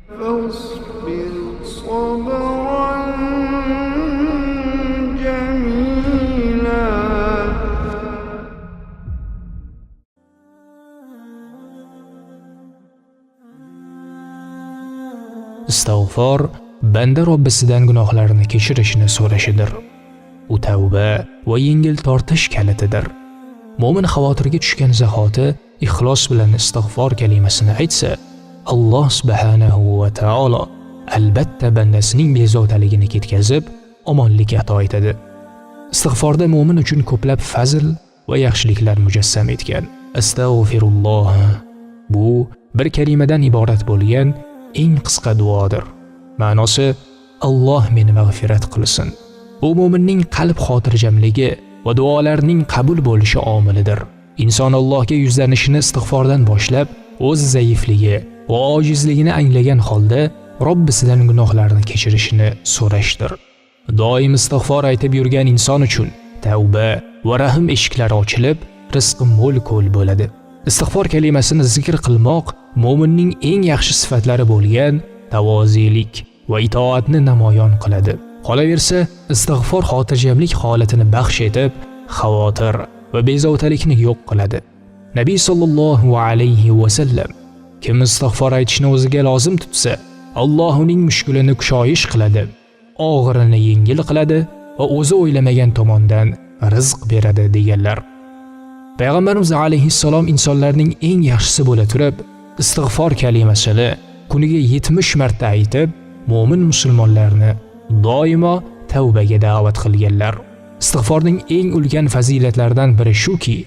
فاصبر صبرا جميلا. Istig'for banda Robbisidan gunohlarini kechirishini so'rashidir. U tavba va yengil tortish kalitidir. Mo'min xavotirga tushgan zahoti ixlos bilan istig'for kalimasini aytsa, Alloh subhanahu va taolo albatta bandasining bezovtaligini ketkazib, omonlik ato etadi. Istig'forda mo'min uchun ko'plab fazl va yaxshiliklar mujassam etgan. Astag'firulloh. Bu bir kalimadan iborat bo'lgan eng qisqa duodir. Ma'nosi: Alloh meni mag'firat qilsin. Bu mo'minning qalb xotirjamligi va duolarning qabul bo'lishi omilidir. Inson Allohga yuzlanishini istig'fordan boshlab, o'z zaifligi va ojizligini anglagan holda Robbisidan gunohlarini kechirishini so'rashdir. Doim istig'for aytib yurgan inson uchun tavba va rahm eshiklari ochilib, rizqi mo'l ko'l bo'ladi. Istig'for kalimasini zikr qilmoq mo'minning eng yaxshi sifatlari bo'lgan tavozilik va itoatni namoyon qiladi. Qolaversa, istig'for xotirjamlik holatini baxsh etib, xavotir va bezovtalikni yo'q qiladi. Nabiy sollallohu alayhi va sallam: kim istig'for aytishni o'ziga lozim tutsa, Alloh uning mushkulini kushoyish qiladi, og'irini yengil qiladi va o'zi o'ylamagan tomondan rizq beradi, deganlar. Payg'ambarimiz alayhissalom insonlarning eng yaxshisi bo'la turib, istig'for kalimasini kuniga 70 marta aytib, mo'min musulmonlarni doimo tavbaga da'vat qilganlar. Istig'forning eng ulkan fazilatlaridan biri shuki,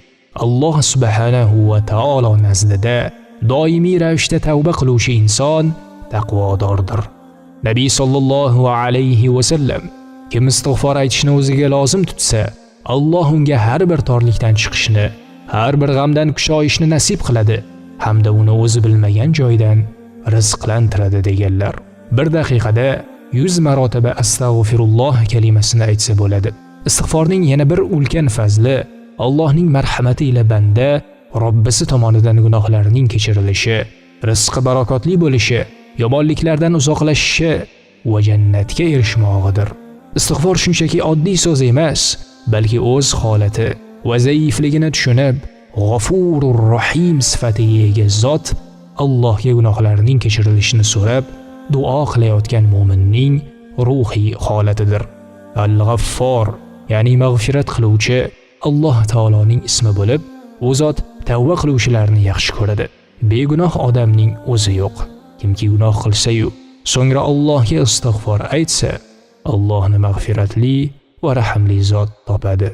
Alloh subhanahu va taolo nazdida doimiy ravishda tavba qiluvchi inson taqvodordir. Nabiy sollallohu alayhi va sallam: kim istig'for aytishni o'ziga lozim tutsa, Alloh unga har bir torlikdan chiqishni, har bir g'amdan kushoyishni nasib qiladi hamda uni o'zi bilmagan joydan rizqlantiradi, deganlar. Bir daqiqada 100 marotaba astag'firulloh kalimasini aytsa bo'ladi. Istig'forning yana bir ulkan fazli Allohning marhamati ila banda Robbisi tomonidan gunohlarining kechirilishi, rizqi barakotli bo'lishi, yomonliklardan uzoqlashishi va jannatga erishmog'idir. Istig'for shunchaki oddiy so'z emas, balki o'z holati va zaifligini tushunib, G'afurur Rahim sifatiga ega zot Allohga gunohlarining kechirilishini so'rab duo qilayotgan mo'minning ruhiy holatidir. Al-G'affor, ya'ni mag'firat qiluvchi Alloh taoloning ismi bo'lib, u zot tavba qiluvchilarni yaxshi ko'radi. Begunoh odamning o'zi yo'q. Kimki gunoh qilsa-yu, so'ngra Allohga istig'for aytsa, Allohni mag'firatli va rahimli zot topadi.